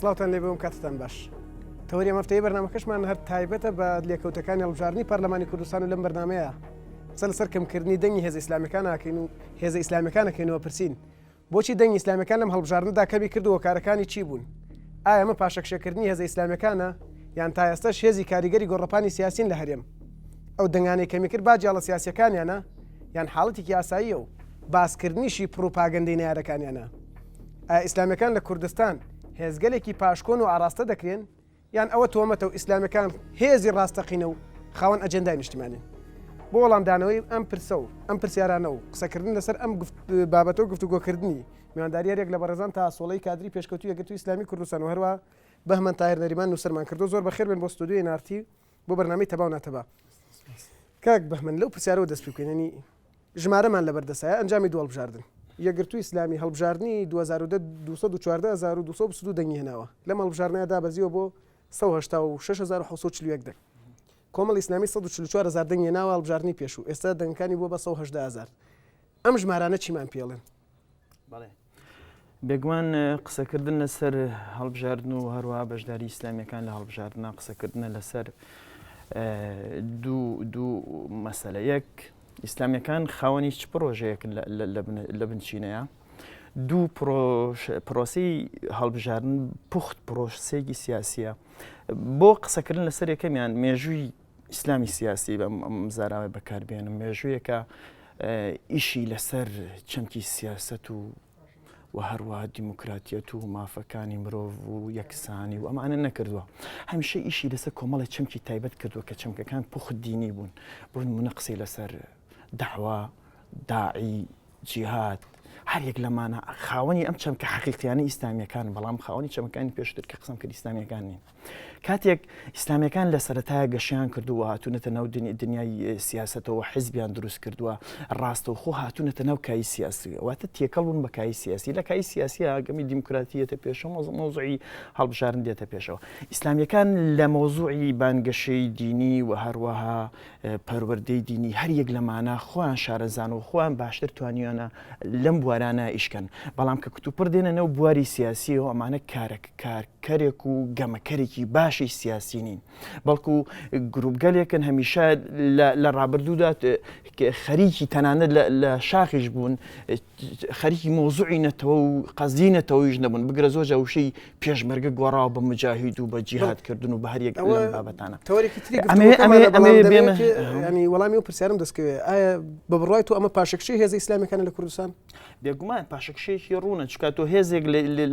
سڵاوتان لێبێ و کاتتان باش. تەوەری ئەم هەفتەیە بەرنامەکەشمان هەر تایبەتە بە لێکەوتەکانی هەڵبژاردنی پەرلەمانی کوردستان و لەم بەرنامەیە قسە لەسەر کەمکردنی دەنگی هێزە ئیسلامیەکان ئاکەین و هێزە ئیسلامیەکان ئەکەینەوە پرسین بۆچی دەنگی ئیسلامیەکان لەم هەڵبژاردنەدا کەمی کرد و هۆکارەکانی چی بوون؟ ئایا ئەمە پاشەکشێکردنی هێزە ئیسلامیەکانە یان تا ئێستەش هێزی کاریگەری گۆڕەپانی سیاسین لە هەرێم؟ ئەو دەنگانەی کەمی کرد باجی هەڵە سیاسیەکانیانە یان حاڵەتێکی ئاساییە و باسکردنیشی پڕوپاگەندەی نەیارەکانیانە؟ ئایا ئیسلامیەکان لە کوردستان هێزگەلێکی پاشکۆن و ئاڕاستە دەکرێن یان ئەوە تۆمەتە و ئیسلامیەکان هێزی ڕاستەقینە و خاوەن ئەجێندای نیشتیمانین؟ بۆ وەڵامدانەوەی ئەم پرسە و ئەم پرسیارانە و قسەکردن لەسەر ئەم بابەتە و گفتوگۆکردنی میوانداری هەریەک لە بەڕێزان تا سۆڵەی کادری پێشکەوتوو یەکگرتووی ئیسلامی کوردستان و هەروە بەهمەن تاهیر نەریمان نووسەرمان کردو زۆر بەخێر بێن بۆ ستۆدیۆی نارتی بۆ بەرنامەی تەبا و ناتەبا. کاک بەهمەن لەو پرسیارەوە دەست پێ بکەین یانی ژمارەمان لەبەر دەستایە ئەنجامی دوو هەڵبژاردن یەکگرتووی ئیسلامی هەڵبژاردنی 2010 214222 دەنگی هێناوە لەم هەڵبژاردنەیە دابەزیوە بۆ 186741 دەنگ کۆمەڵی ئیسلامی 144000 دەنگی هێناوە هەڵبژاردنی پێشوو ئێستا دەنگەکانی بووە بە 110000 ئەم ژمارانە چیمان پێڵێن؟ بەڵێ بێگومان قسەکردن لەسەر هەڵبژاردن و هەروەها بەشداری ئیسلامیەکان لە هەڵبژاردنە قسەکردنە لەسەر دوو دوو مەسەلە یەک ئیسلامیەکان خاوەنی چ پرۆژەیەکن لە بنچینەیە دوو پرۆسی هەڵبژاردن پوخت پرۆسێکی سیاسیە بۆ قسەکردن لەسەر یەکەمیان مێژووی ئیسلامی سیاسی بەم زاراوەی بەکاربێنم مێژوویەکە ئیشی لەسەر چەمکی سیاسەت و و هەروەها دیموکراتیەت و مافەکانی مرۆڤ و یەکسانی و ئەمانە نەکردووە هەمیشە ئیشی لەسەر کۆمەڵی چەمکی تایبەت کردووە کە چەمکەکان پوخت دینی بوون بۆ نمونە قسەی لەسەر داوا داعی جیهاد هەر یەک لەمانە خاوەنی ئەم چەمکە حەقیقیانە ئیسلامیەکان بەڵام خاوەنی چەمەکانی پێشتر کە قسەم کرد ئیسلامیەکان نین کاتێک ئیسلامیەکان لە سەرەتایە گەشیان کردووە هاتوونەتە ناو دنیای سیاسەتەوە حزبیان دروست کردووە ڕاستەوخۆ هاتوونەتە ناو کای سیاسی واتە تێکەڵ بوون بە کای سیاسی لە کای سیاسی گەمی دیموکراتیەتە پێشەوە مەوزوعی هەڵبژاردن دێتە پێشەوە ئیسلامیەکان لە مەوزوعی بانگەشەی دینی و هەروەها پەروەردەی دینی هەر یەک لەمانە خۆیان شارەزان و خۆیان باشتر توانیویانە لەم بوارانە ئیشکەن بەڵام کە کتوپڕ دێنە نێو بواری سیاسیەوە ئەمانە کارەک کارکەرێک و گەمەکەرێکی باشی سیاسی نین بەڵکو گروپگەلێکن هەمیشە لە ڕابردوودا خەریکی تەنانەت لە شاخیش بوون خەریکی مەوزوعی نەتەوە و قەزیەی نەتەوەیش نەبوون، بگرە زۆر جار وشەی پێشمەرگە گۆڕاوە بە موجاهید و بە جیهاد کردن و بە هەر یەک لەم بابەتانە. تەوەرێکی تری گفتوگۆکەمانە بەڵام دەمەوێت یانی وەڵامی ئەو پرسیارەم دەستکەوێ ئایا بە بڕوای تۆ ئەمە پاشەکشەی هێزە ئیسلامیەکانە لە کوردستان؟ بێگومان پاشەکشەیەکی ڕوونە چونکە تۆ هێزێک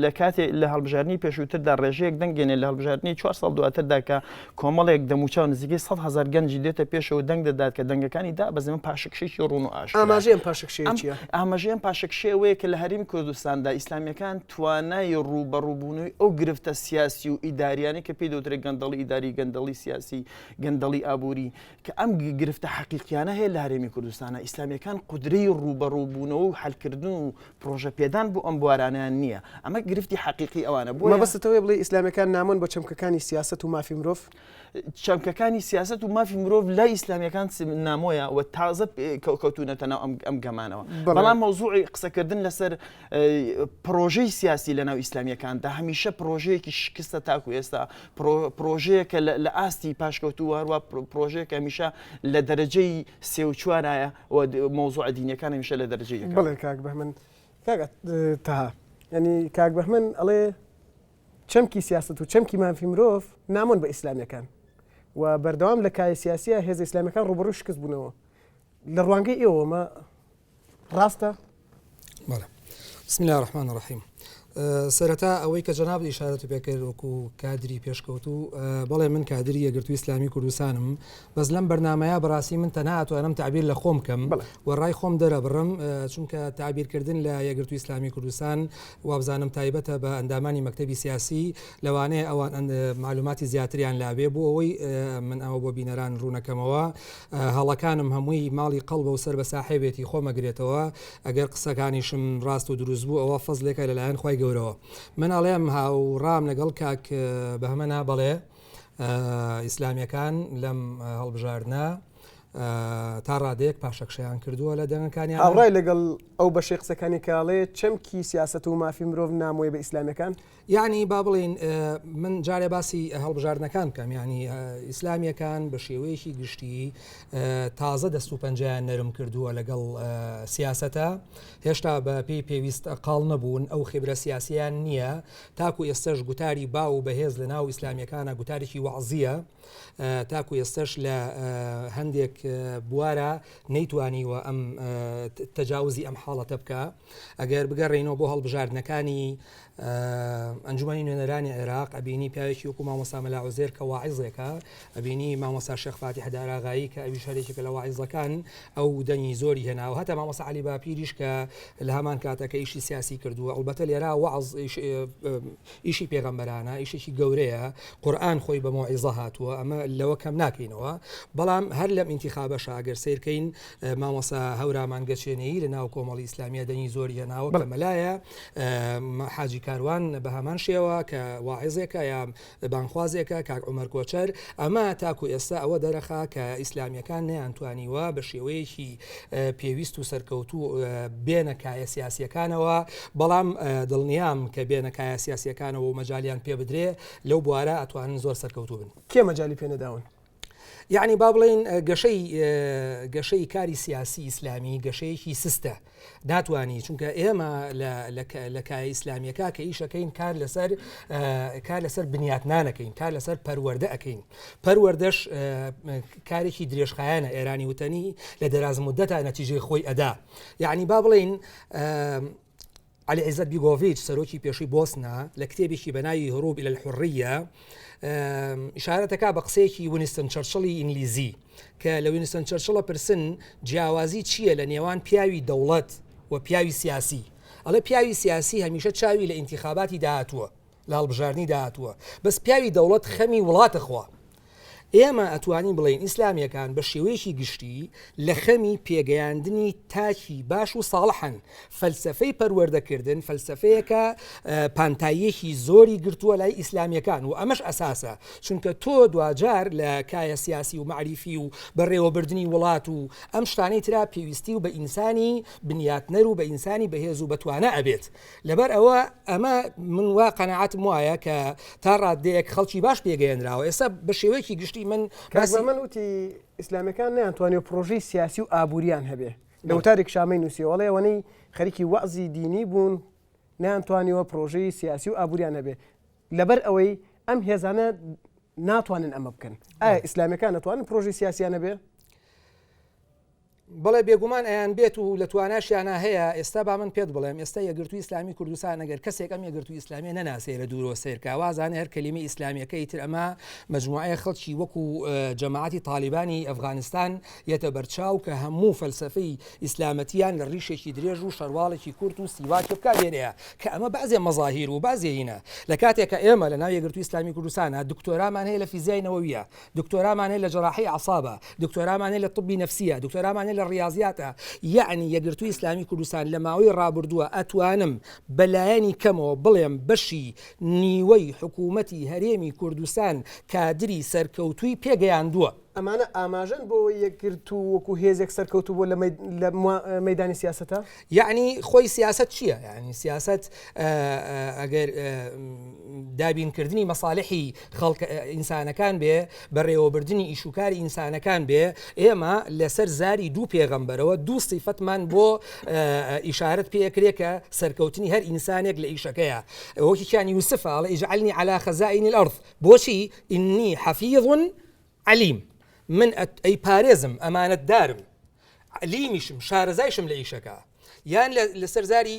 لە کاتێ لە هەڵبژاردنی پێشووتردا ڕێژەیەک دەنگێنێ لە هەڵبژاردنی چوار ساڵ دواتردا کە کۆمەڵێک دەموچاو نزیکەی 100 هەزار گەنجی دێتە پێشەوە دەنگ دەدات کە دەنگەکانی دابەزێن پاشەکشێکی ڕوون و ئاشکرا. ئاماژەی ئەم پاشەکشەیە چییە؟ ئاماژەی ئەم پاشەکشەیە ئەوەیە کە لە هەرێمی کوردستاندا ئیسلامییەکان توانای ڕووبەڕووبوونەوەی ئەو گرفتە سیاسی و ئیداریانەی کە پێی دەوترێت گەندەڵی ئیداری، گەندەڵی سیاسی، گەندەڵی ئابووری، کە ئەم گرفتە حەقیقیانە هەیە لە هەرێمی کوردستانە، ئیسلامییەکان قودرەی ڕووبەڕووبوونەوە و حەلکردن و پرۆژە پێدان بۆ ئەم بوارانەیان نییە. ئەمە گرفتی حەقیقی ئەوانە. بۆیە. مەبەستت ئەوەیە بڵێی ئیسلامییەکان نامۆن بە چەمکەکانی سیاسەت و مافی مرۆڤ؟ چەمکەکانی سیاسەت و مافی مرۆڤ لای ئیسلامیەکان نامۆیە و تازە کەوتونەتە ناو ئەم گەمانەوە بەڵام مەوزوعی قسەکردن لەسەر پرۆژەی سیاسی لە ناو ئیسلامیەکاندا هەمیشە پرۆژەیەکی شکستە تاکو ئێستا پرۆژەیەکە لە ئاستی پاشکەوتوو هەروە پرۆژەیەکە هەمیشە لە دەرەجەی سێ و چوارایە و مەوزوعە دینیەکان هەمیشە لە دەرەجەی یەکە. بەڵێ کاک بەهمەن کاک تەها یانی کاک بەهمەن ئەڵێ چەمکی سیاسەت و چەمکی مافی مرۆڤ نامۆن بە ئیسلامیەکان و بەردەوام لە کایە سیاسیە هێزە ئیسلامیەکان ڕووبەڕووی شکست بوونەوە لە ڕوانگەی ئێوە ئەمە ڕاستە؟ بەڵێ بسم الله الرحمن الرحیم سەرەتا ئەوەی کە جەنابت ئیشارەت پێ کرد وەکو کادری پێشکەوتوو بەڵێ من کادری یەکگرتووی ئیسلامی کوردستانم بەس لەم بەرنمەیە بەڕاستی من تەنها ئەتوانم تعبیر لە خۆم کەم و ڕای خۆم دەرەبڕم چونکە تعبیرکردن لە یەکگرتووی ئیسلامی کوردستان وابزانم تایبەتە بە ئەندامانی مەکتەبی سیاسی، لەوانەیە ئەوان مەعلوماتی زیاتریان لابێ، بۆ ئەوەی من ئەمە بۆ بینەران ڕوونەکەمەوە، هەڵەکانم هەمووی ماڵی قەڵبە و سەر بە ساحێبێتی خۆم ئەگرێتەوە، ئەگەر قسەکانیشم ڕاست و دروست بوو ئەوە فەزلێکە لەلایەن خوای گەورەوە. من ئەڵێم هاوڕام لەگەڵ کاک بەهمەنا بەڵێ ئیسلامیەکان لەم هەڵبژاردنە. تا ڕادەیەک پاشەکشەیان کردووە لە دەنگەکانیان. هاوڕای لەگەڵ ئەو بەشەی قسەکانی کە ئەڵێ چەمکی سیاسەت و مافی مرۆڤ نامۆیە بە ئیسلامیەکان؟ یەعنی با بڵێین من جارێ باسی هەڵبژاردنەکان بکەم یعنی ئیسلامیەکان بە شێوەیەکی گشتی تازە دەست و پەنجەیان نەرم کردووە لەگەڵ سیاسەتە هێشتا بە پێی پێویست قاڵ نەبوون ئەو خبرە سیاسیان نییە تاکو ئێستش گوتاری باو و بەهێز لە ناو ئیسلامیەکانە گوتارێکی وەعزیە تاکو ئێستش لە هەندێک بوارە نەیتوانیوە ئەم تەجاوزی ئەم حاڵەتە بکە ئەگەر بگەڕێینەوە بۆ هەڵبژاردنەکانی ئەنجومەنی نوێنەرانی عێراق ئەبینی پیاوێکی وەکو مامۆستا مەلا عوزێر کە واعیزێکە ئەبینی مامۆستا شێخ فاتیح داراغایی کە ئەویش هەرێکێکە لە واعیزەکان ئەو دەنگی زۆری هێناوە هەتا مامۆستا عەلی باپیریش کە لە هەمان کاتە کە ئیشی سیاسی کردووە ئەڵبەتە لێرە وەعز ئیشی پێغەمبەرانە ئیشێکی گەورەیە قورئان خۆی بە مەوعیزە هاتووە ئەمە لەوە کەم ناکەینەوە بەڵام هەر لەم ئینتیخابەشا ئەگەر سەیرکەین مامۆستا هەورامان گەچێنەیی لە ناو کۆمەڵی ئیسلامیە دەنگی زۆری هێناوە کە مەلایە حاجی کاروان بە هەمان شێوە کە واعزێکە یا بانخوازێکە کاک عمر کۆچەر ئەمە تاکو ئێستا ئەوە دەرەخا کە ئیسلامیەکان نەیانتوانیوە بە شێوەیەکی پێویست و سەرکەوتوو بێنە کایە سیاسیەکانەوە بەڵام دڵنیام کە بێنە کایە سیاسیەکانەوە و مەجالیان پێ بدرێ لەو بوارە ئەتوانن زۆر سەرکەوتوو بن. کێ مەجالی پێ نەداون؟ یەعنی با بڵێین گەشەی گەشەی کاری سیاسی ئیسلامی گەشەیەکی سستە ناتوانی چونکە ئێمە لە کایە ئیسلامیەکە کە ئیشەکەین کار لەسەر کار لەسەر بنیاتنانەکەین کار لەسەر پەروەردە ئەەکەین پەروەردەش کارێکی درێژخایەنە ئێرانی وتەنی لە دەراز مدەتا نەتیجەی خۆی ئەدا یعنی با بڵین عەلی عیزەت بیگۆڤیچ سەرۆکی پێشووی بۆسنە لە کتێبێکی بە ناوی هروب الى الحریە ئیشارەت دەکا بە قسەیەکی وینستن چەرچڵی ئینگلیزی کە لە وینستن چەرچڵە پرسن جیاوازی چییە لە نێوان پیاوی دەوڵەت و پیاوی سیاسی ئەڵێ پیاوی سیاسی هەمیشە چاوی لە ئینتیخاباتی داهاتووە لە هەڵبژاردنی داهاتووە بەس پیاوی دەوڵەت خەمی وڵاتە خوا ئێمە ئەتوانین بڵێین ئیسلامیەکان بە شێوەیەکی گشتی لە خەمی پێگەیاندنی تاکی باش و ساڵحن، فەلسەفەی پەروەردەکردن فەلسەفەیەکە پانتاییەکی زۆری گرتووە لای ئیسلامیەکان و ئەمەش ئەساسە چونکە تۆ دواجار لە کایە سیاسی و مەعریفی و بەڕێوەبردنی وڵات و ئەم شتانەی ترا پێویستی و بە ئینسانی بنیاتنەر و بە ئینسانی بەهێز و بەتوانا ئەبێت. لەبەر ئەوە ئەمە من وا قەناعەتم وایە کە تا ڕاددەیەک خەڵکی باش پێگەیەنراوە ئێستا بە شێوەیەکی گشتی من کاک بەهمەن وتی ئیسلامیەکان نەیانتوانیوە پرۆژەی سیاسی و ئابووریان هەبێ لە وتارێک شامەی نووسیەوە ئەڵێ ئەوانەی خەریکی وەعزی دینی بوون نەیانتوانیوە پرۆژەی سیاسی و ئابووریان هەبێ لەبەر ئەوەی ئەم هێزانە ناتوانن ئەمە بکەن ئایا ئیسلامیەکان نەتوانن پرۆژەی سیاسیان هەبێ؟ بەڵێ بێگومان ئەیان بێت و لە تواناشیانا هەیە، ئێستا با من پێت بڵێم ئێستا یەکگرتووی ئیسلامی کوردستان ئەگەر کەسێک ئەم یەکگرتووی ئیسلامیە نەناسێ لە دوورەوە سەیر کا وازانێ هەر کەلیمەی ئیسلامیەکە ئیتر ئەمە مەجموعەیە خەڵکی وەکو جەماعەتی تالیبانی ئەفغانستان یەتە بەرچاو کە هەموو فەلسەفەی ئیسلامەتیان لە ڕیشێکی درێژ و شەرواڵێکی کورت و سیواکێ بکا لێرەیە کە ئەمە بەعزێ مەزاهیر و بەعزێ هینە لە کاتێک کە ئێمە لە ناو یەکگرتووی ئیسلامی کوردستانە دکتۆرامان هەیە لە فیزیای نەوەویە دکتۆرامان هەیە لە جەراحەی ئەعسابە، دکتۆرامان هەیە لە طبی نەفسیە، دکتۆرامان هەیە لە ڕیازیاتە، یەعنی یەکگرتووی ئیسلامی کوردستان لە ماوەی ڕابردووە ئەتوانم بە لایەنی کەمەوە بڵێم بەشی نیوەی حکوومەتی هەرێمی کوردستان کادری سەرکەوتووی پێگەیاندووە. ئەمانە ئاماژەن بۆ ئەوەی یەکگرتوو وەکوو هێزێک سەرکەوتوو بووە لە مەیدانی سیاسەتا؟ یەعنی خۆی سیاسەت چییە؟ یەعنی سیاسەت ئەگەر دابینکردنی مەساڵحی خەڵک ئینسانەکان بێ، بەڕێوەبردنی ئیشوکاری ئینسانەکان بێ، ئێمە لەسەر زاری دوو پێغەمبەرەوە دوو سیفەتمان بۆ ئیشارەت پێکرێ کە سەرکەوتنی هەر ئینسانێک لە ئیشەکەیە. وەکیان یوسفە ئەڵێ اجعلنی علی خزائن الارض بۆچی؟ انی حفیظ علیم من ئەیپارێزم ئەمانەتدارم علیمیشم شارەزایشم لە ئیشەکە یان لەسەر زاری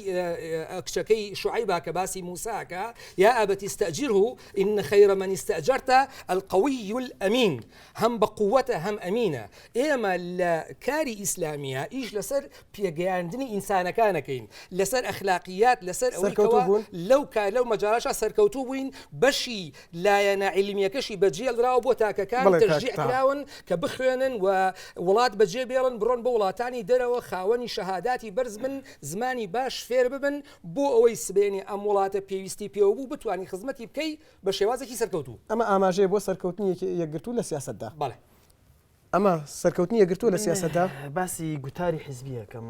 کچەکەی شعیبا کە باسی موساکە یا أبت استأجره إن خير من استأجرت القوي الأمين هەم بە قووەتە هەم ئەمینە ئێمە لە کاری ئیسلامیە ئیش لەسەر پێگەیاندنی ئینسانەکانەکەین لەسەر ئەخلاقیات لەسەر ئەوەی کەوا لەو کار لەو مەجالەشا سەرکەوتوو بووین بەشی لایەنە عیلمیەکەشی بەجێڵراوە بۆ تاکەکان تەشجیع کراون کە بخوێنن و وڵات بەجێ بێڵن بڕۆن بۆ وڵاتانی دەرەوە خاوەنی شەهاداتی بەرز بن زمانی باش فێر ببن بۆ ئەوەی سبێنێ ئەم وڵاتە پێویستی پێوە بوو بتوانی خزمەتی بکەی بە شێوازێکی سەرکەوتوو. ئەمە ئاماژەیە بۆ سەرکەوتنی یەکگرتوو لە سیاسەتدا. بەڵێ. ئەمە سەرکەوتنی یەکگرتووە لە سیاسەتدا؟ باسی گوتاری حیزبی ئەکەم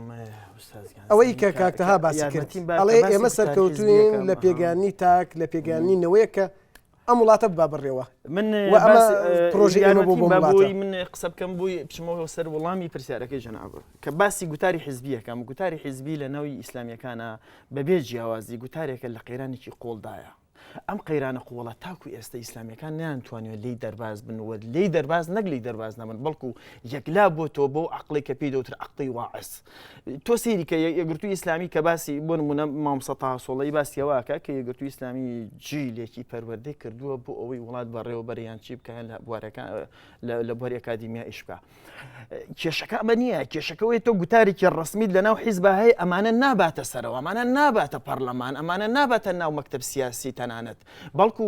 ئوستاز گیان. ئەوەی کە کاک تەها باسی کرد ئەڵێ ئێمە سەرکەوتوین لە پێگەیاندنی تاک لە پێگەیاندنی نەوەیەک کە ئەم وڵاتە ببا بڕێوە من و ئەمە پرۆژەی ئێمە بوو بۆ وڵاتە. من قسە بکەم بۆی بچمەوە سەر وەڵامی پرسیارەکەی جەناب کە باسی گوتاری حیزبیەکەم گوتاری حیزبی لە ناوی ئیسلامیەکانە بەبێ جیاوازی گوتارێکە لە قەیرانێکی قوڵدایە. ئەم قەیرانە قووڵە تاکو ئێستە ئیسلامیەکان نەیانتوانیوە لێی دەرباز بن و لێی دەرباز نەک لێی دەرباز نەبن بەڵکو یەکلا بۆتەوە بەو عەقڵی کە پێی دەوترێ عەقڵی واعظ. تۆ سەیری کە یەکگرتووی ئیسلامی کە باسی بۆ نمونە مامۆستا تاها سۆڵەیی باسی ئەوە ئەکا کە یەکگرتووی ئیسلامی جیلێکی پەروەردەی کردووە بۆ ئەوەی وڵات بەڕێوە بەرێ یان چی بکا یان لە بوارەکان لە بواری ئەکادیمیا ئیش بکا. کێشەکە ئەمە نییە کێشەکەەوەی تۆ گوتارێکی ڕسمیت لەناو حیزبا هەیە ئەمانە ناباتە سەرەوە ئەمانە ناباتە پەرلەمان ئەمانە ناباتە ناو مەکتب سیاسی تەنانەت بەڵکو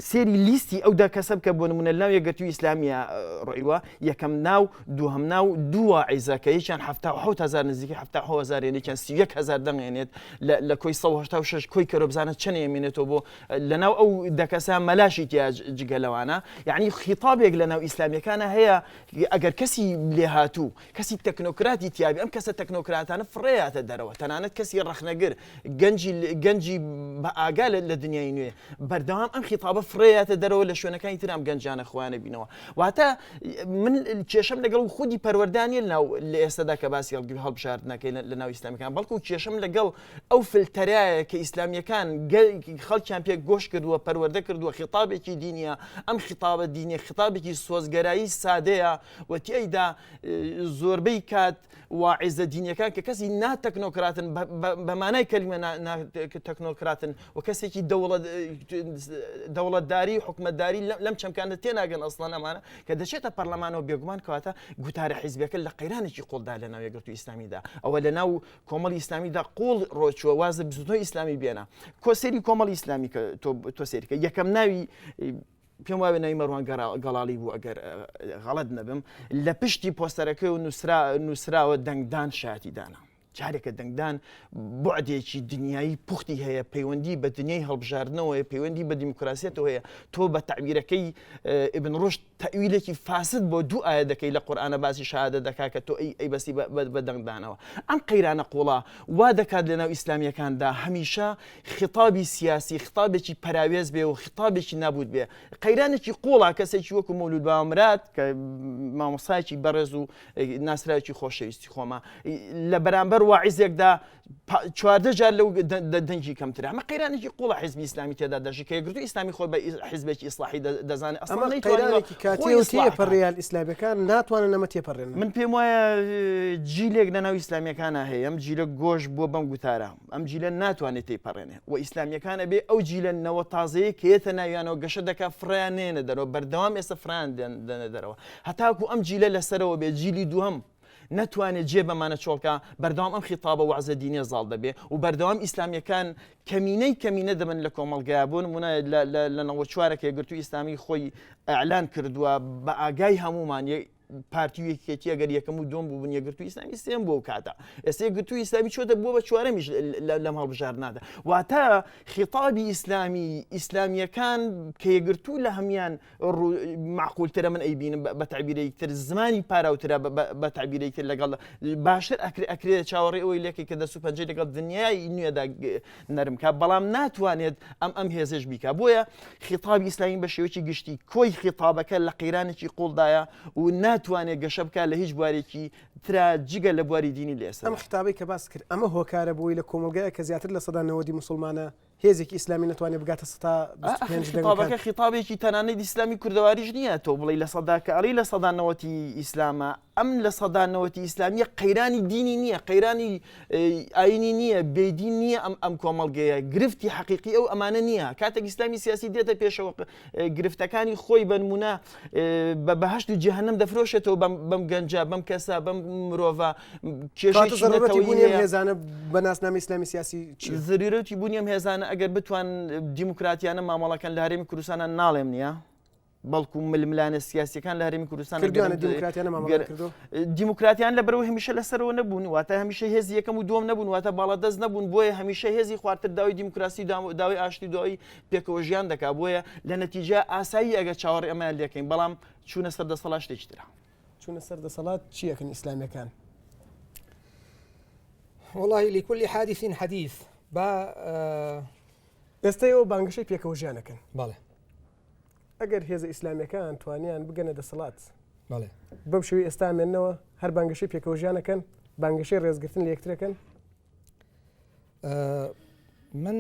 سێری لیستی ئەو دا کەسە بکە بۆ نمونە ناو یەکگرتووی ئیسلامیە ڕۆیوە یەکەم ناو دووهەم ناو دووە عیزەکە یەکیان هزار نزیکی هزار یەکیان 31 هزار دەنگێنێت لە کۆی 1970 کۆی کەرۆ بزانە چەند ئێمێنێتەوە بۆ لەناو ئەو دە کەسە مەلاشی تیا جگە لەوانە یعنی خیتابێک لەناو ئیسلامیەکانە هەیە ئەگەر کەسی لێهاتوو کەسی تەکنۆکراتی تیابی ئەم کەسە تەکنۆکراتانە فڕێیاتە دەرەوە تەنانەت کەسی ڕەخنەگر گەنجی گەنجی بە ئاگا لە دنیای نوێ بەردەوام ئەم خیتابە فڕێیاتە دەرەوە لە شوێنەکانی ترام گەنجانە خۆیانە بینەوە واتە من کێشەم لەگەڵ خودی پەروەردانیە ناو لە ئێستادا کە باسی هەڵبژاردنەکەی لە ناو ئیسلامیەکان بەڵکو کێشەم لەگەڵ ئەو فلتەرایە کە ئیسلامیەکان خەڵکیان پێ گۆش کردووە پەروەردە کردووە خیتابێکی دینیە ئەم خیتابە دینیە خیتابێکی سۆزگەرایی سادەیە و تیایدا زۆربەی کات واعیزە دینیەکان کە کەسی ناتەکنۆکراتن بە مانای کەلیمە تەکنۆکراتن و کەسێکی دەوڵەتداری حکومەتداری لەم چەمکانە تێناگەن ئەسڵەن ئەمانە کە دەچێتە پەرلەمانەوە بێگومان کەواتە گوتارە حیزبەکە لە قەیرانێکی قوڵدا لە ناو یەکگرتووی ئیسلامیدا ئەوە لە ناو کۆمەڵی ئیسلامیدا قوڵ ڕۆچووە واز لە بزوتنەوەی ئیسلامی بێنە کۆ سەیری کۆمەڵی ئیسلامی کە تۆ تۆ سەیری کە یەکەم ناوی پێم وایە ناوی مەروان گەڵاڵی بوو ئەگەر غەڵەت نەبم لە پشتی پۆستەرەکەی و نووسرا نووسراوە دەنگدان شایەتی دانا جارێکە دەنگدان بعدێکی دنیایی پوختی هەیە پەیوەندی بە دنیای هەڵبژاردنەوە پەیوەندی بە دیموکراسیەتەوە هەیە تۆ بە تعبیرەکەی ئیبن ڕوشد تەئویلێکی فاسد بۆ دوو ئایەت دەکەی لە قورئانە باسی شەهادە دەکا کە تۆ ئەی ئەیبەستی بە دەنگدانەوە ئەم قەیرانە قوڵە وا دەکات لەناو ئیسلامیەکاندا هەمیشە خیتابی سیاسی خیتابێکی پەراوێز بێ و خیتابێکی نابوت بێ قەیرانێکی قوڵە کەسێکی وەکو مەولود باوەمراد کە مامۆستایەکی بەڕێز و ناسراوێکی خۆشەویستی خۆمە لە بەرامبەر واعیزێکدا 14 جار لەو دەنگی کەمترە ئەمە قەیرانێکی قوڵە حزبی ئیسلامی تێدا دەژی کە یەکگرتوو ئیسلامی خۆی بە حزبێکی ئیسلاحی دەزانێت ئەسڵەن ئەمە نەیتوانیوە قەیرانێکی خۆی کاتیە و ئیسلاح بکات. تێپەڕیان ئیسلامیەکان ناتوانن ئەمە تێپەڕێنن. من پێم وایە جیلێک لەناو ئیسلامیەکانا هەیە ئەم جیلە گۆش بووە بەم گوتارە ئەم جیلە ناتوانێت تێیپەڕێنێ و ئیسلامیەکان ئەبێ ئەو جیلە نەوە تازەیە کە یەتە ناویانەوە گەشە دەکات فڕێیان نێنە دەرەوە بەردەوام ئێستا فڕێیان دەنە دەرەوە هەتاکو ئەم جیلە لەسەرەوە بێ جیلی دووهەم نەتوانێ جێ بەمانە چۆڵکا، بەردەوام ئەم خیتابە وەعزە دینیە زاڵ دەبێ و بەردەوام ئیسلامیەکان کەمینەی کەمینە دەبن لە کۆمەڵگایا، بۆ نمونە لە لە لە 94 کە یەکگرتووی ئیسلامی خۆی ئیعلان کردووە بە ئاگای هەموومان یە پارتی و یەکێتی ئەگەر یەکەم و دووەم بووبن یەکگرتووی ئیسلامی سێم بوو ئەو کاتە ئێستا یەکگرتووی ئیسلامی چۆتە بووە بە چوارەمیش لەم هەڵبژاردنادا واتە خیتابی ئیسلامی ئیسلامیەکان کە یەکگرتوو لە هەمان مەعقولترە من ئەیبینم بە تەعبیرێکی تر زمانی پاراوترە بە تەعبیرێکی تر لەگەڵ باشتر ئەکرێ ئەکرێ چاوەڕێ ئەوەی لێکەی کە دەست و پەنجەی لەگەڵ دنیای نوێدا نەرم کا بەڵام ناتوانێت ئەم ئەم هێزش بیکا بۆیە خیتابی ئیسلامی بە شێوەیەکی گشتی کۆی خیتابەکە لە قەیرانێکی قوڵدایە و ناتوانێت گەشە بکات لە هیچ بوارێکی ترا جگە لە بواری دینی لە ئێستا ئەم خیتابەی کە باست کرد ئەمە هۆکارە بۆی لە کۆمەڵگایەک کە زیاتر 90% موسڵمانە هێزێکی ئیسلامی نەتوانێت بگاتە سەتا 25 خیتابەکە خیتابێکی تەنانەت ئیسلامی کوردەواریش نییە تۆ بڵێی لە سەدا کە ئەڵێی لە نەوەتی ئیسلامە ئەم لە نەوەتی ئیسلامیە قەیرانی دینی نییە قەیرانی ئاینی نییە بێدین نییە ئەم ئەم کۆمەڵگەیە گرفتی حەقیقی ئەو ئەمانە نییە کاتێک ئیسلامی سیاسی دێتە پێشەوە گرفتەکانی خۆی بەنمونە بە بەهشت و جەهەنەم دەفرۆشێتەوە بەم گەنجە بەم کەسە بەم مرۆڤە کێشەی زەرورەتی بوونی ئەم هێزانە بە ناسنامەی ئیسلامی سیاسی چییە؟ زەرورەتی بوونی ئەم هێزانە ئەگەر بتوان دیموکراتیانە مامەڵەکەن لە هەرێمی کوردستانە ناڵێم نییە. بەڵکو ململانێ سیاسیەکان لە هەرێمی کوردستان کردویانە دیموکراتیانە مامەڵەیان کردووە؟ دیموکراتیان لەبەرئەوەی هەمیشە لەسەرەوە نەبوون، واتە هەمیشە هێزی یەکەم و دووەم نەبوون، واتە باڵادەست نەبوون، بۆیە هەمیشە هێزی خوارتر داوای دیموکراسی و داوای ئاشتی و داوای پێکەوە ژیان دەکات، بۆیە لە نەتیجە ئاسایی ئەگەر چاوەڕێ ئەمەیان لێکەین، بەڵام چوونە سەر دەسەڵات شتێکی ترە. چوونە سەر دەسەڵات چی ئەکەن ئیسلامیەکان؟ وەڵاهی لکل حادث حدیث با ئێستا ئێوە بانگەشەی پێکەوە ژیان ئەکەن. بەڵێ. ئەگەر هێزە ئیسلامیەکان توانیان بگەنە دەسەڵات بەڵێ بەم شێوەی ئێستا مێنەوە هەر بانگەشەی پێکەوە ژیانەکەن بانگەشەی ڕێزگرتن لە یەکترەکەن من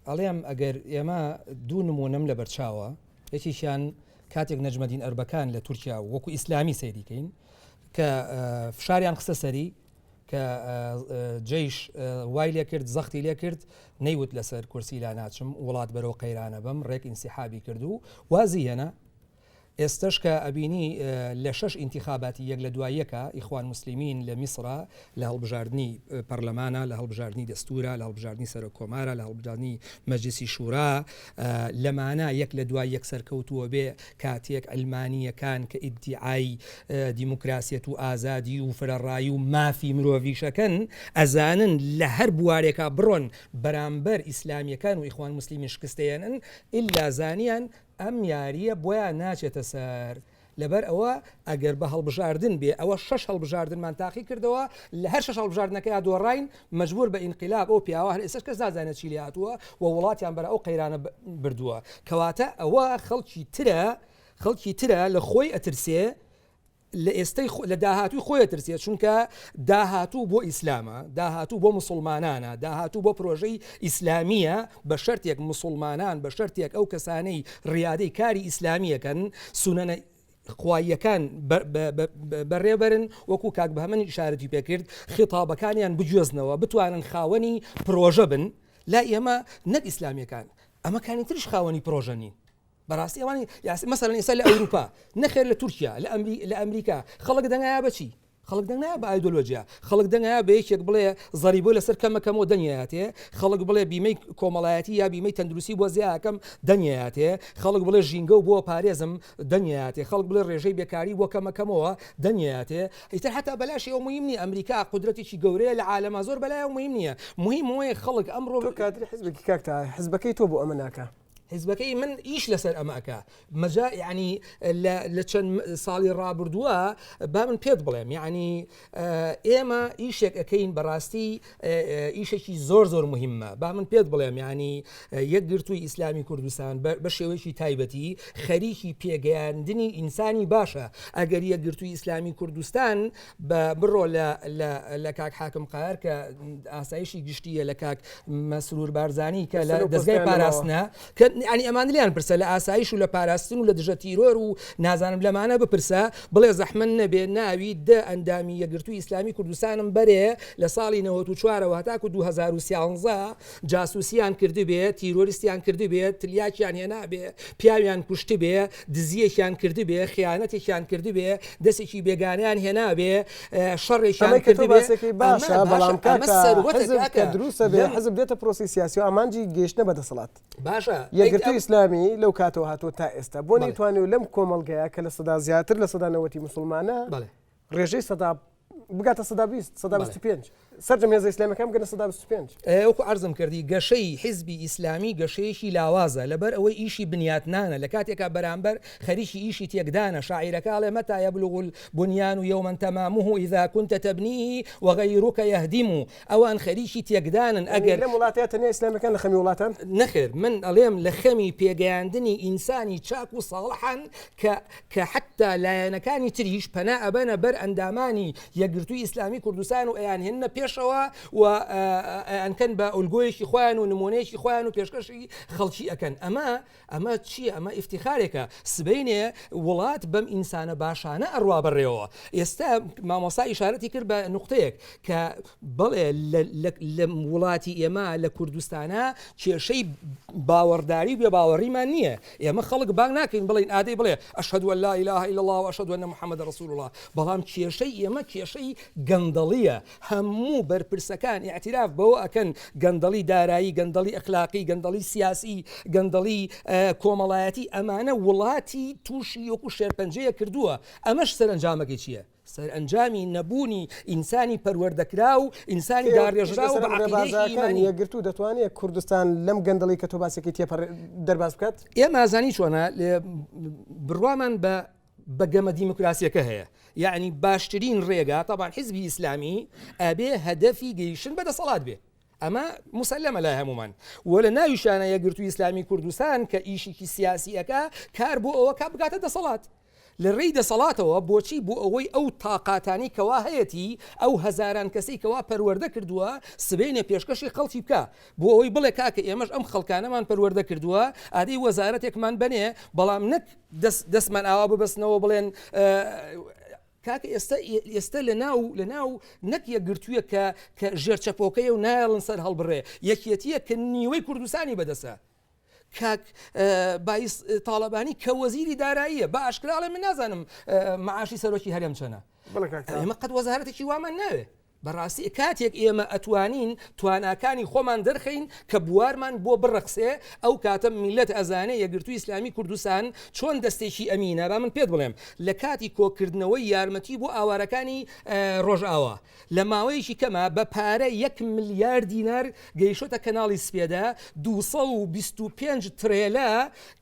ئەڵێم ئەگەر ئێمە دوو نمونەم لە بەرچاوە یەکێکیان کاتێک نەجمەدین ئەربەکان لە تورکیا وەکو ئیسلامی سەیریکەین کە فشاریان خستە سەری کە جەیش وای لێ کرد زەختی لێ کرد نەیوت لەسەر کورسی لا ناچم وڵات بەرەو قەیرانە بم ڕێک ئینسیحابی کرد و وازی هێنا ئێستش کە ئەبینی لە شەش ئینتیخاباتی یەک لە دوای یەکە ئیخوان موسلیمین لە میسرا لە هەڵبژاردننی پەرلەمانە لە هەڵبژاردننی دەستورە لە هەڵبژاردننی سەرۆک کۆمارە لە هەڵبژاردننی مەجلیسی شورا لەمانە یەک لە دوای یەک سەرکەوتووە بێ کاتێک عەلمانییەکان کە ئیدیعای دیموکراسیەت و ئازادی و فرەڕایی و مافی مرۆڤیش ئەکەن ئەزانن لە هەر بوارێکا بڕۆن بەرامبەر ئیسلامییەکان و ئیخوان موسلیمین شکستەیەنن ئیلا زانیان ئەم یارییە بۆیان ناچێتە سەر لەبەر ئەوە ئەگەر بە هەڵبژاردن بێ ئەوە شەش هەڵبژاردنمان تاقی کردەوە لە هەر شەش هەڵبژاردنەکەیا دۆڕاین مەجبور بە ئینقلاب ئەو پیاوە هەر ئێستاش کەس نازانێت چی لێ هاتووە و وڵاتیان بەرە ئەو قەیرانە بردووە کەواتە ئەوە خەڵکی ترە خەڵکی ترە لە خۆی ئەترسێ لە ئێستەی لە داهاتووی خۆی ئەترسێ چونکە داهاتوو بۆ ئیسلامە داهاتوو بۆ مسلمانانە داهاتوو بۆ پرۆژەی ئیسلامیە بە شەرتێک مسلمانان بە شەرتێک ئەو کەسانەی ڕیادەی کاری ئیسلامیەکەن سونەنە خواییەکان بەڕێبەرن وەکو کاک بەهمەن ئیشارەتی پێکرد خیتابەکانیان بگوێزنەوە بتوانن خاوەنی پرۆژە بن لای ئێمە نەک ئیسلامیەکان ئەمەکانی تریش خاوەنی پرۆژە نین بەڕاستی ئەوانی یاسی مەسەلەن ئێستا لە ئەوروپا نەخێر لە تورکیا لە ئەمری لە ئەمریکا خەڵک دەنگایە بەچی خەڵک دەنگ نایە بە ئایدۆلۆژیا خەڵک دەنگایە بە یەکێک بڵێ زەریبۆ لەسەر کەمەکەمەوە دەنگیاتێ خەڵک بڵێ بیمەی کۆمەڵایەتی یا بیمەی تەندروستی بۆ زیاکەم دەنگیاتێ خەڵک بڵێ ژینگە و بۆ پارێزم دەنگیاتێ خەڵک بڵێ ڕێژەی بێکاری بۆ کەمەکەمەوە دەنگیاتێ ئیتر حتا بەلاشی ئەو مهم نییە ئەمریکا قودرەتێکی گەورەیە لە عالەما زۆر بەلایەوە مهم نییە مهم ئەوەیە خەڵک ئەمڕۆ تۆ کادری حزبێکی کاک تاها حزبەکەی تۆ بۆ ئەمە ناکا؟ حیزبەکەی من ئیش لەسەر ئەمە ئەکا مەجا یعنی لە چەند ساڵی ڕابردووە با من پێت بڵێم یعنی ئێمە ئیشێک ئەەکەین بەڕاستی ئیشێکی زۆر زۆر مهمە با من پێت بڵێم یعنی یەکگرتووی ئیسلامی کوردستان بە شێوەیەکی تایبەتی خەریکی پێگەیاندنی ئینسانی باشە ئەگەر یەکگرتووی ئیسلامی کوردستان بە بڕۆ لە لە لە کاک حاکم قار کە ئاسایشی گشتیە لە کاک مەسرور بارزانی کە لە دەزگای پاراستنە کە ینی ئەمان لیان پرسە لە ئاسایش و لە پاراستن و لە دژە تیرۆر و نازانم لەمانە بپرسە بڵێ زەحمەت نەبێ ناوی دە ئەندامی یەکگرتووی ئیسلامی کوردستانم بەرێ لە ساڵی 94ەوە هەتاکو 2013 جاسوسیان کردبێ، تیرۆریستیان کردبێ، تلیاکیان هێنابێ، پیاویان کوشتبێ، دزییەکیان کردبێ، خیانەتێکیان کردبێ، دەستێکی بێگانەیان هێنابێ، شەڕێکیان ئەمەی کە تۆ کردبێ، باسەکەی ئەمە باشە، باشە، بەڵام ئەمە کاکە سەروەتە حزب کە کاکە. دروستە بێ، لەم حزب دێتە پرۆسەی سیاسی و ئامانجی گەیشتنە بە دەسەڵات. باشە، ئەی یەکگرتووی ئەم ئیسلامی لەو کاتەوە هاتووە تا ئێستا بۆ بەڵێ. نەیتوانیوە لەم کۆمەڵگەیە کە لە سەدا زیاتر لە 90% موسڵمانە، بەڵێ. ڕێژەی سەدا بگاتە 20 25 سەرجەم هێزە ئیسلامیەکان بگەنە 25. وەکو عەرزم کردی گەشەی حیزبی ئیسلامی گەشەیەکی لاوازە لەبەر ئەوەی ئیشی بنیاتنانە لە کاتێکا بەرامبەر خەریکی ئیشی تێکدانە شاعیرەکە ئەڵێ متى يبلغ البنيان يوما تمامه إذا كنت تبنيه وغيرك يهدم ئەوان خەریکی تێکدانن ئەگەر لەم وڵاتەیە تەنیا ئیسلامیەکان لە خەمی وڵاتان؟ نەخێر من ئەڵێم لە خەمی پێگەیاندنی ئینسانی چاک و ساڵحن کە کە حەتتا لایەنەکانی تریش پەنا ئەبەنە بەر ئەندامانی یەکگرتووی ئیسلامی کوردستان و ئەیانهێننە پێشەوە و ئەیانکەن بە ئۆلگۆیەکی خۆیان و نمونەیەکی خۆیان و پێشکەشی خەڵکی ئەکەن ئەمە ئەمە چییە ئەمە ئیفتیخارێکە سبەینێ وڵات بەم ئینسانە باشانە ئەڕوا بەڕێوە ئێستا مامۆستا ئیشارەتی کرد بە نوقتەیەک کە بەڵێ لە وڵاتی ئێمە لە کوردستانە کێشەی باوەڕداری و بێ باوەڕیمان نییە ئێمە خەڵک بانگ ناکەین بڵێین ئادەی بڵێ اشهد ان لا اله الا الله و اشهد ان محمد رسول الله بەڵام کێشەی ئێمە کێشەی گەندەڵیە هەموو. هەموو بەرپرسەکان ئیعتیراف بەوە ئەکەن گەندەڵی دارایی، گەندەڵی ئەخلاقی، گەندەڵی سیاسی، گەندەڵی کۆمەڵایەتی ئەمانە وڵاتی تووشی وەکو شێرپەنجەیە کردووە، ئەمەش سەرەنجامەکەی چییە؟ سەرئەنجامی نەبوونی ئینسانی پەروەردەکراو، ئینسانی داڕێژراو بە عەقیدەیەکی ئیمانی. یەکگرتوو دەتوانێت کوردستان لەم گەندەڵی کە تۆ باسەکەی تێپەڕ دەرباز بکات؟ ئێمە ئەزانی چۆنە بڕوامان بە بە گەمە دیموکراسیەکە هەیە یەعنی باشترین ڕێگا تەبان حیزبی ئیسلامی ئەبێ هەدەفی گەیشتن بە دەسەڵات بێ ئەمە مسلمە لای هەمومان و لە ناویشانە یەکگرتوو ئیسلامی کوردستان کە ئیشێکی سیاسی ئەکا کار بۆ ئەوە کا بگاتە دەسەڵات لە ڕێی دەسەڵاتەوە بۆچی بۆ ئەوەی ئەو تاقاتانی کەوا هەیەتی ئەو هەزاران کەسی کەوا پەروەردە کردووە سبینێ پێشکەشی خەڵکی بکە بۆ ئەوەی بڵێ کاکە ئێمەش ئەم خەڵکانەمان پەروەردە کردووە ئادەی وەزارەتێکمان بنێ بەڵام نەک دەستمان ئاوا ببەستنەوە بڵێن کاکە ئێستا ئێستا لە ناو لە ناو نەک یەکگرتوویە کە کە ژێر چەپۆکەیە و نایەڵن سەر هەڵبڕێ یەکیەتیە کە نیوەی کوردستانی بەدەسە کاک بایس تاڵەبانی کە وەزیری داراییە بە ئاشکراڵێ من نازانم معاشی سەرۆکی هەرێم چەنە ئێمە قەت وەزارەتێکی وامان ناوێ بەڕاستی کاتێک ئێمە ئەتوانین تواناکانی خۆمان دەرخەین کە بوارمان بۆ بڕەخسێ ئەو کاتە میللەت ئەزانێ یەکگرتووی ئیسلامی کوردستان چۆن دەستێکی ئەمینە با من پێت بڵێم لە کاتی کۆکردنەوەی یارمەتی بۆ ئاوارەکانی ڕۆژئاوا لە ماوەیەکی کەما بە پارە یەک ملیار دینار گەیشتە کەناڵی سپێدە 225 ترێلە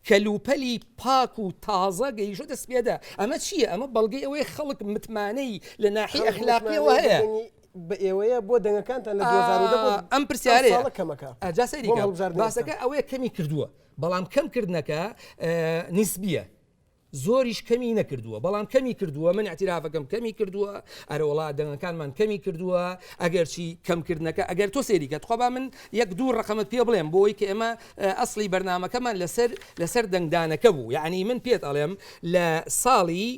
کەلوپەلی پاک و تازە گەیشتە سپێدە ئەمە چییە ئەمە بەڵگەی ئەوەی خەڵک متمانەی لە ناحی ئەخلاقیەوە هەیە. بە ئێوەیە بۆ دەنگەکانتان لە 2010 ئەم پرسیارەیە کەمەکە ئەجا سەیری باسەکە ئەوەیە کەمی کردووە بەڵام کەم کردنەکە نیسبیە زۆریش کەمی نەکردووە بەڵام کەمی کردووە من اعترافەکەم کەمی کردووە ئەرەوەڵا دەنگەکانمان کەمی کردووە ئەگەرچی کەمکردنەکە ئەگەر تۆ سێریکە تخوا با من یەک دوو ڕقەمت پێ بڵێم بۆی کە ئێمە ئەسڵی بەرنامەکەمان لەسەر لەسەر دەنگدانەکە بوو یعنی من پێت ئەڵێم لە ساڵی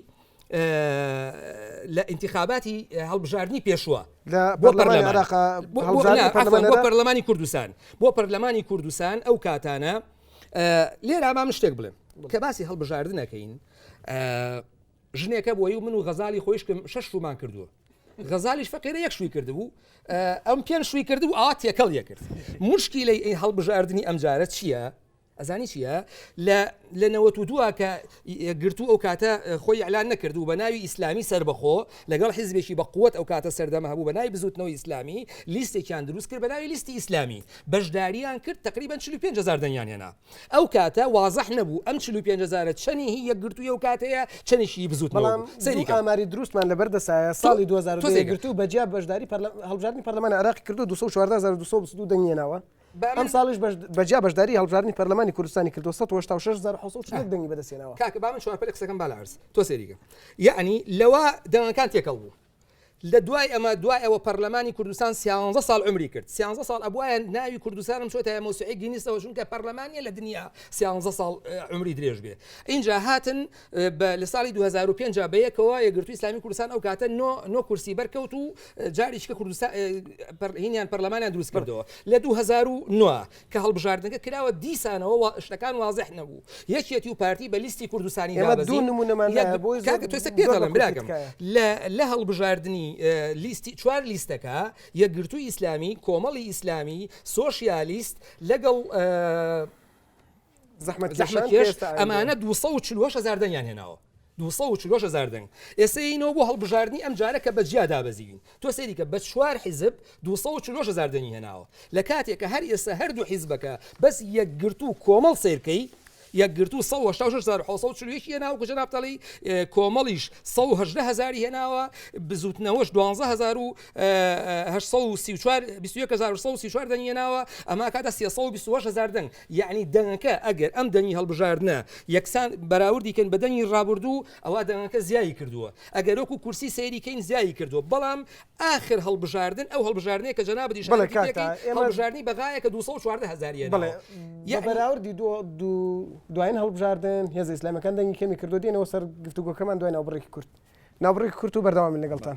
لە ئینتخاباتی هەڵبژاردننی پێشوە بۆ بۆ پەرلەمانی کوردستان بۆ پەرلەمانی کوردستان ئەو کاتانە لێرا با من شتێک بڵێم کە باسی هەڵبژاردنەکەین ژنێکە بۆی و من و غەزالی خۆیشکم شەش شومان کردووە غەزالیش فەقیرە یەک شووی کردبوو ئەم پێنج شووی کردبوو ئاوا تێکەڵ یەکرد مشکیلەی ئەی هەڵبژاردنی ئەمجارە چییە؟ ئەزانی چییە لە لە نەوەت و دووە کە گرتوو ئەو کاتە خۆی ئەلان نەکرد و بە ناوی ئیسلامی سەربەخۆ لەگەڵ حیزبێکی بە قوت ئەو کاتە سەردەمە هەبوو بە ناوی بزوتنەوەی ئیسلامی لیستێکیان دروست کرد بە ناوی لیستی ئیسلامی بەشداریان کرد تقریبا 45 هزار دەنگیان هێنا ئەو کاتە وازح نەبوو ئەم 45 هزارە چەنی هی یەکگرتوویە و کاتەیە چەنیشی هی بزوتنەوە بەڵام بوو. سەیری دوو کە. ئاماری دروستمان لەبەر دەستایە ساڵی 2002 تۆ سەیری کە. یەکگرتوو بە جیا بەشداری هەڵبژاردنی پەرلەمانی عێراقی کردووە 214222 دەنگی هێناوە با من ئەم ساڵیش بە جیا بەشداری هەڵبژاردنی پەرلەمانی کوردستانی کردووە 186741 دەنگی بەدەست هێناوە. کاکە با من چوارپەلی قسەکەم با لە عەرز تۆ سەیری کە یەعنی لەوە دەنگەکان تێکەڵ بوو. لە دوای ئەمە دوای ئەوە پەرلەمانی کوردستان سیانزە ساڵ عومری کرد سیانزە ساڵ ئەبوایە ناوی کوردستانم چۆتایە مۆسیعی گینیسەوە چونکە پەرلەمان نیە لە دنیا سیانزە ساڵ عومری درێژ بێ ئینجا هاتن لە ساڵی 2005 بە یەکەوە یەکگرتووی ئیسلامی کوردستان ئەو کاتە نۆ نۆ کورسی بەرکەوت و جاریشکە کوردستان هینیان پەرلەمانیان دروست کردەوە لە 2009 کە هەڵبژاردنەکە کراوە دیسانەوە وا شتەکان وازح نەبوو یەکێتی و پارتی بە لیستی کوردستانی ئێمە دوو دابەزین نمونەمان یەک لایە بۆی زۆر کاکە تۆ ئێستا پێت زۆر بە ئەڵێم کورتی براکەم تکایە. لە لە هەڵبژاردنی لیستی چوار لیستەکە یەکگرتووی ئیسلامی کۆمەڵی ئیسلامی سۆشیالیست لەگەڵ زەحمەتکێشان کە زەحمەتکێش ئێستا ئایندەیە. ئەمانە 248 هەزار دەنگیان هێناوە 248 هەزار دەنگ ئێستا یینەوە بۆ هەڵبژاردنی ئەم جارە کە بە جیا دابەزیوین تۆ سەیری کە بە چوار حیزب 248 هەزار دەنگی هێناوە لە کاتێک کە هەر ئێستا هەردوو حیزبەکە بەس یەکگرتوو کۆمەڵ سەیر کەی یەکگرتوو 186741 هێناوە کە جەنابت ئەڵێی کۆمەڵیش 118 هەزاری هێناوە بزوتنەوەش 12834 21134 دەنگی هێناوە ئەمە کاتە 328 هەزار دەنگ یەعنی دەنگەکە ئەگەر ئەم دەنگی هەڵبژاردنە یەکسان بەراوردی کەین بە دەنگی ڕابردوو ئەوا دەنگەکە زیایی کردووە ئەگەر وەکو کورسی سەیری کەین زیایی کردووە بەڵام ئاخر هەڵبژاردن ئەو هەڵبژاردنەیە کە جەنابت بەڵێ ئیشارەتی کاک پێ تا کەی ئێمە هەڵبژاردنی بەغایە کە 214 هەزاری بەڵێ هێناوە بە یەعنی بەراوردی دوو دوو دوایین هەڵبژاردن هێزە ئیسلامیەکان دەنگی کەمی کردووە دێنەوە سەر گفتوگۆکەمان دوای ناوبڕێکی کورت ناوبڕێکی کورت و بەردەوامین لەگەڵتان.